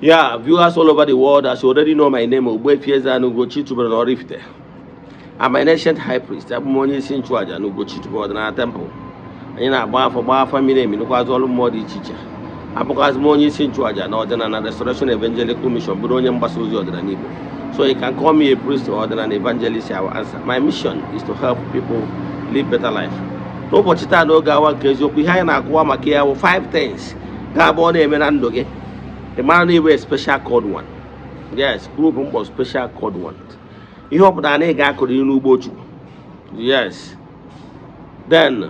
Yeah, viewers all over the world, as you already know my name, Ogbuefi Eze-Ana Ugochi tubelu na Oraifite. I'm an ancient high priest. Abụ m onye isi nchụaja na Ugochi tubelu ọdịnala temple. Anyị na-agba afọ, gbaa afa miri emi, nụkwazị ọrụ mmụọ dị iche iche. Abụkwazị m onye isi nchụaja na Ọdịnala Restoration Evangelical Mission, bụrụ onye mgbasa ozi ọdịnala Igbo. So you can call me a priest or ọdịnala evangelist, I will answer. My mission is to help people live better life. N'ụbọchị taa, n'oge awa nke eziokwu, ihe anyị na-akụwa maka ya bụ five things ga-abụ ọ na-eme na ndụ gị, ị mara na ịbụ a special called one. Yes, group mkpọ special called one. Ihe ọ pụtara na ị ga-akụrụ n'ugbo Chukwu. Yes. Then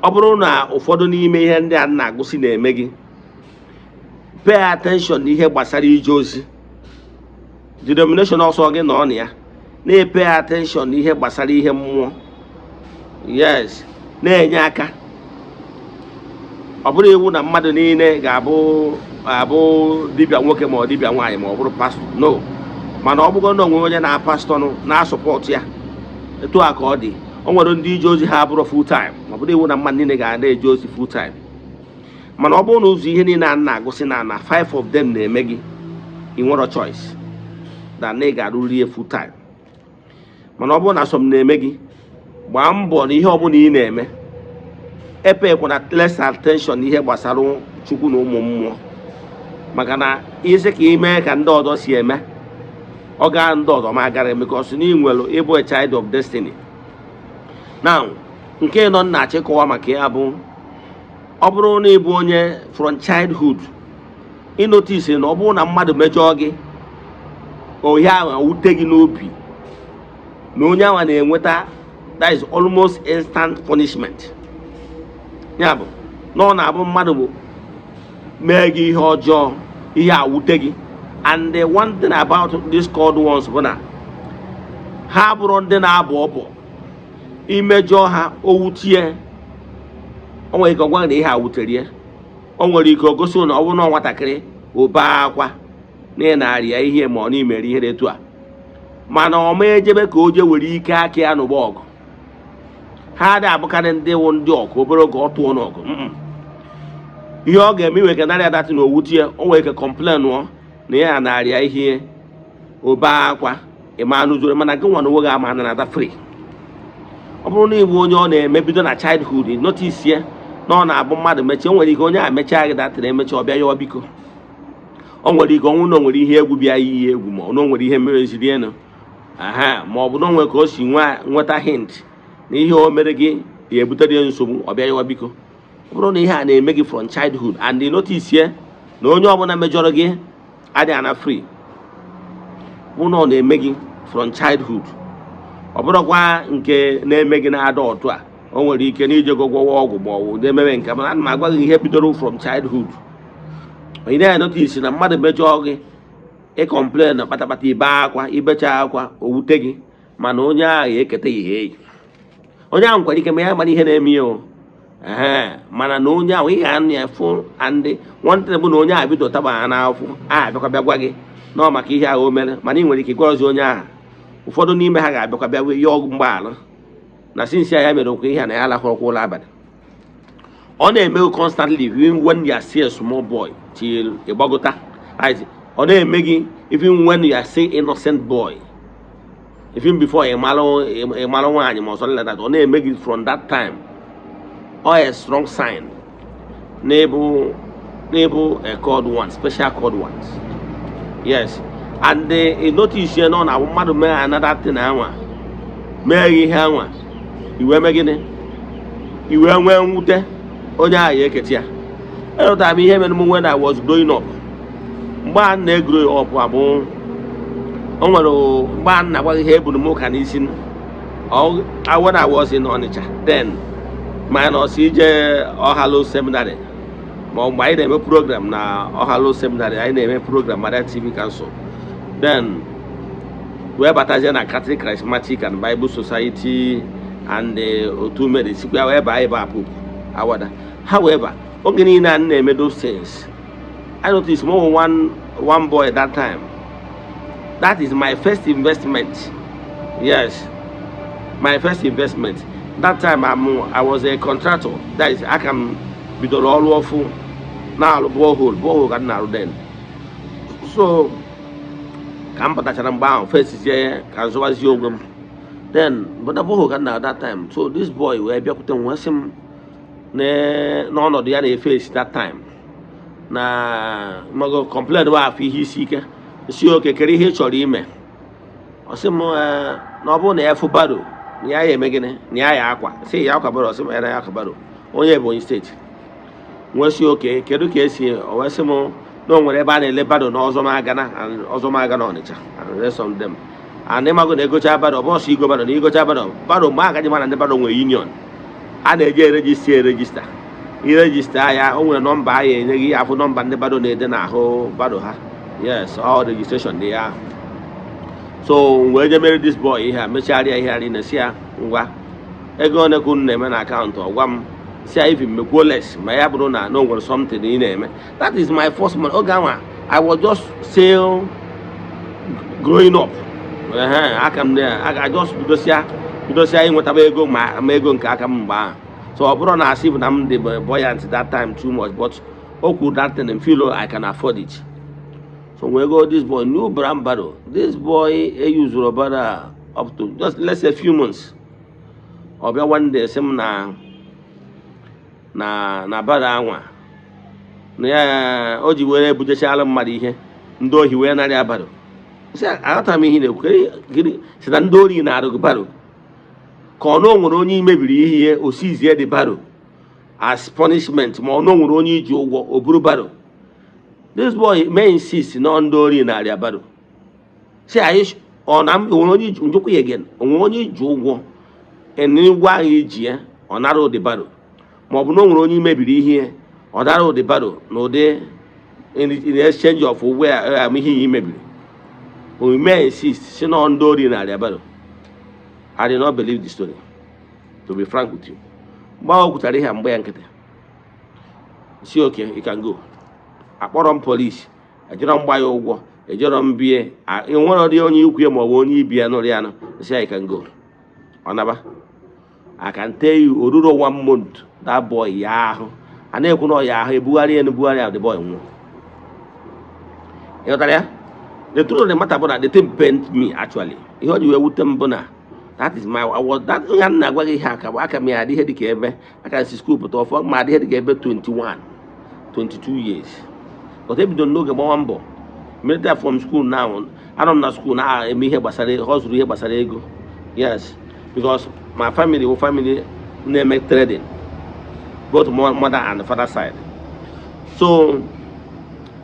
ọ bụrụ na ụfọdụ n'ime ihe ndị a na-agụsị na-eme gị, pay attention n'ihe gbasara ije ozi denomination ọsọ gị nọ na ya, na-pay attention n'ihe gbasara ihe mmụọ. Yes, na-enye aka. Ọ bụrụ iwu na mmadụ niile ga-abụ abụ dibịa nwoke ma ọ dibịa nwaanyị ma ọ bụrụ pastọ, no. Mana ọ bụgo na onwe onye na-apastọ nụ na-asupport ya, etu a ka ọ dị. O nwere ndị ije ozi ha abụrụ full time. Ọ bụrụ iwu na mmadụ niile ga na-eje ozi full time, mana ọ bụrụ na ụzọ ihe niile a na-agụsị na five of them na-eme gị, ị nwere choice na ị ga-arụri ya full time. Mana ọ bụrụ na some na-eme gị, gbaa mbọ na ihe ọbụla ị na-eme, epaykwana less attention n'ihe gbasara Chukwu na ụmụ mmụọ, maka na isi ka ime ka ndị ọzọ si eme, ọ gaa ndị ọzọ ma agara eme, because na ị nwere ịbụ a child of destiny. Now, nke nọ nna achịkọwa maka ya bụ, ọ bụrụ na ịbụ onye from childhood ị notice na ọ bụrụ na mmadụ mejọọ gị, ohe ahụ wute gị n'obi, na onye ahụ na-enweta, that is almost instant punishment. Ya bụ na ọ na-abụ mmadụ bụ mee gị ihe ọjọọ, ihe awute gị. And the one thing about these called ones bụ na ha bụrụ ndị na-abụ ọbọ. Imejọ ha, o wutie. O nwere ike ọ gwa gị na ihe a wutere ya. O nwere ike o gosi na ọ bụrụ na nwatakịrị, o bee akwa na ị na-arịa ihe ma ọ na imere ihe etu a, mana ọ ma ejebe ka o jee were ike aka ya n'ụba ọgụ. Ha adịghị abụkarị ndị wụ ndị ọgụ obere oge ọ tụọ n'ọgụ. Ihe ọ ga-eme, iwe ka narịa datị na owutie, o nwere ike complain nụọ na ya na-arịa ihe, o bee akwa, ịma anụzoro. Mana gị nwa na onwe gị ama na nata free. Ọ bụrụ na ịbụ onye ọ na-eme bido na childhood, notice ya na ọ na-abụ mmadụ mechie, o nwere ike onye a mechaa gị datịrị, emecha, ọ bịa yọọ biko. O nwere ike ọnwụ na o nwere ihe egwu bịa iyi egwu, ma ọ na o nwere ihe mere elu aha, ma ọ bụ na o nwere ka o si nweta hint na ihe o mere gị ya ebutere ya nsogbu, ọ bịa yọọ biko. Ọ bụrụ na ihe a na-eme gị from childhood and you notice ya na onye ọbụla mejọrọ gị adịghị ana free, bụ na ọ na-eme gị from childhood, ọ bụrụkwa nke na-eme gị na adult a, o nwere ike na ije gwọwa ọgwụ ma ọ bụ na-ememe nke, mana ana m agwa gị ihe bidoro from childhood. Ị na-notice na mmadụ mejọọ gị, ị complain na kpatakpata, ibe akwa, ibecha akwa, o wute gị, mana onye ahụ eketa ihe eyi. Onye ahụ nkwere ike ma ya mara ihe na-eme ya o ee, mana na onye ahụ ị ga-anụ ya fụ. And one thing bụ na onye ahụ bido taba ha n'afọ a, abịakwa bịa gwa gị na ọ maka ihe ahụ o mere, mana ị nwere ike gwazi onye ahụ. Ụfọdụ n'ime ha ga-abịakwa bịa yọọ mgbaghara na since ya mere okwu ihe a na ya alahụrụkwa ụlọ abalị. Ọ na-eme constantly, even when you are still a small boy till ịgbagota. Ọ na-eme gị even when you are still innocent boy, even before ị malụ nwaanyị ma ọsọ like that. Ọ na-eme gị from that time. Ọ a strong sign n'ịbụ a called one, special called ones. Yes, and ị notice ya na ọ na-abụ mmadụ mee another thing anwa, mee gị ihe anwa, iwe mee gịnị, iwe nwee mwute, onye ahụ ya eketa ya. Elụtara m ihe mere m when I was growing up. Mgbe a na-egrow up, abụ o nwere mgbe a na-agwa gị ihe eburu m ụka n'isi. When I was in Onitsha then, minus ije Ọhalụ Seminary, ma ọ mgbe anyị na-eme program na Ọhalụ Seminary, anyị na-eme program Maria TV Council, then wee batazie na Catholic Charismatic and Bible Society and otu mere sikwa wee baa ebe a Pope Awada. However, oge niile a na-eme those things, I noticed more one boy that time. That is my first investment. Yes, my first investment. That time I was a contractor. That is, aka m bidoro ọrụ ọfụ na-alụ borehole. Borehole ka m na-arụ then. So ka m pụtachara mgbe ahụ, fesizie ka m zụwazie onwe m. Then but abụghị ka na that time. So this boy wee bịakwute m, wee sị m n'ọnọdụ ya na-efe esi that time na mago complain wa afọ ihe isi ike si oke kere ihe ị chọrọ ime. Ọ sị m, na ọ bụrụ na ya fụ barrow na ya ya eme gịnị, na ya ya akwa si ya akwa barrow. Ọ sị m ya na ya akwa barrow, onye Ebonyi Steeti. Nwee sị oke, kedu ka esi? O wee sị m na o nwere ebe a na-ele barrow na Ọzọmagana, Ọzọmagana Ọnịcha and rest of them. And ịmago na egocha barrow, bọọsụ igo barrow na igocha barrow barrow mgbe agaghị mara ndị barrow nwere union a na-eji eregister eregister iregister ya. O nwere nọmba a ya enye gị, afụ nọmba ndị barrow na-ede n'ahụ barrow ha. Yes, all registration dị ya. So wee je mere this boy ihe a, mechagharịa ihe a niile, si ya ngwa, ego one ka unu na-eme na akaụntụ? Ọ gwa m, si ya even mekwuo less ma ya bụrụ na o nwere something ị na-eme. That is my first money. Oge anwa I was just still growing up. Ehe, aka m na I just bidosia ịnwetaba ego ma ego nke aka m mgbe ahụ. So ọ bụrụ na asị bụ na m dị buoyant that time too much, but o kwuru that thing and feel I can afford it. So wee go this boy new brown barrow. This boy eyuzuru barrow up to just, let's say, few months. Ọ bịa one day sị m na barrow anwa na ya o ji were ebutechala mmadụ ihe, ndị ohi wee narịa barrow. Sị aghọtara m ihe ị na-ekwu. Gịnị sị na ndị ori na-arụ gị barrow, ka ọ na o nwere onye imebiri ihe osizie dị barrow as punishment, ma ọ na o nwere onye iji ụgwọ o buru barrow? This boy may insist na ndị ori na-arịa barrow. Si anyị ọ na nwere onye iji njụkwa ya again, o nwere onye iji ụgwọ ụgwọ ahụ iji ya ọ nara ụdị barrow, ma ọ bụ na o nwere onye imebiri ihe ọ nara ụdị barrow na ụdị in exchange of ụgwọ ya ihe ya imebiri? Omume insist si na ndị ori na-arịa barrow. I did not believe the story, to be frank with you. Mgbe o kwutara ihe a, mgbe ya nkịtị si okay, you can go. Akpọrọ m polisi, ejọrọ m gba ya ụgwọ, ejọrọ m bie enwere ọdị onye ikwu ya ma ọ bụ onye ibi ya nụrụ ya nụ. Si you can go. Ọ naba. I can tell you, oruro one month, that boy ya ahụ a na-ekwu na ọ ya ahụ ebugharị ya ebugharị ya, the boy nwụọ. Ịghọtara ya? The truth of the matter bụ na the thing pained me actually. Ihe ọ ji wee wute m bụ na that is my I was that onye a na-agwa gị ihe aka bụ aka m ya adị ihe dịka ebe aka si school pụta ọfọ ma adị ihe dịka ebe 21 22 years, but ebido n'oge gbawa mbọ military from school. Now anọ m na school na-eme ihe gbasara hustle, ihe gbasara ego. Yes, because my family wụ family na-eme trading, both mother and father side. So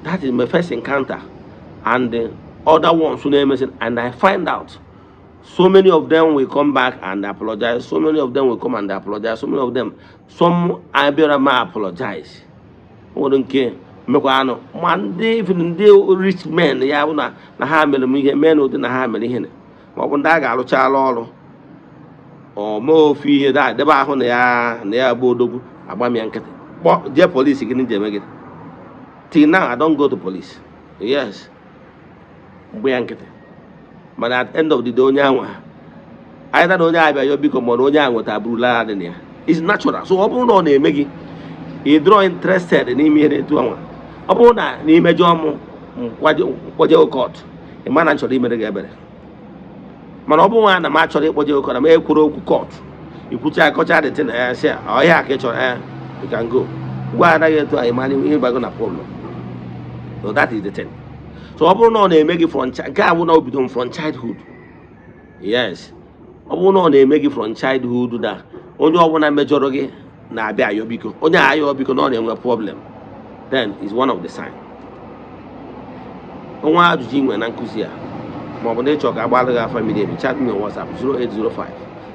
that is my first encounter and the other ones who na-emesi. And I find out so many of them will come back and apologize, so many of them will come and apologize, so many of them, some abịara ma apologize. O nwere nke mmekwa anụ ma ndị even ndị rich men ya bụ na ha mere m ihe mee na ụdị na ha mere ihe ma ọ bụ ndị a ga-arụchala ọrụ ọ mee ofu ihe da debe ahụ na ya bụ odogwu agba m ya nkịtị kpọ jee polisi. Gịnị ji eme gị? Till now I don't go to police. Yes, mgbe ya nkịtị, mana at end of the day onye anwa either na onye abịa yọ biko ma na onye ahụ nweta burula dị na ya is natural. So ọ bụrụ na ọ na-eme gị, ị draw interested n'ime ihe na-etu anwa, ọ bụrụ na n'imejọ m mkpọje court, ị ma na m chọrọ imere gị ebere. Mana ọ bụrụ na m achọrọ ịkpọje court, na m ekwuru okwu court, ikwucha akọcha dị na ya sị ọhịa ka ị chọrọ ya, you can go. Gwa anaghị etu anyị mara ihe gbago na problem. So that is the thing. So ọ bụrụ na ọ na-eme gị from nke a bụ na o bido from childhood. Yes, ọ bụrụ na ọ na-eme gị from childhood na onye ọbụla mejọrọ gị na-abịa ayọ biko, onye ayọ biko na ọ na-enwe problem, then is one of the sign. Onwe ajụjụ ị nwere na nkụzi a, ma ọ bụ na ịchọ ka agbalụ gị afa miri emi, chat me on WhatsApp 0805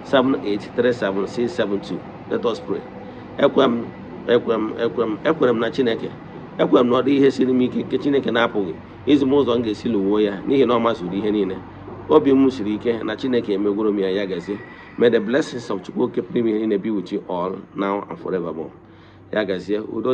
7837672. Let us pray. Ekwe m, ekwe m, ekwe m, ekwere m na Chineke. Ekwere m na ọ dị ihe siri m ike nke Chineke na-apụghị izi m ụzọ m ga-esi lụwuo ya, n'ihi na ọ mazuru ihe niile. Obi m siri ike na Chineke emegworo m ya. Ya gazie. May the blessings of Chukwu oke pụrụ ime ihe niile be with you all now and forevermore. Ya gazie. Udo.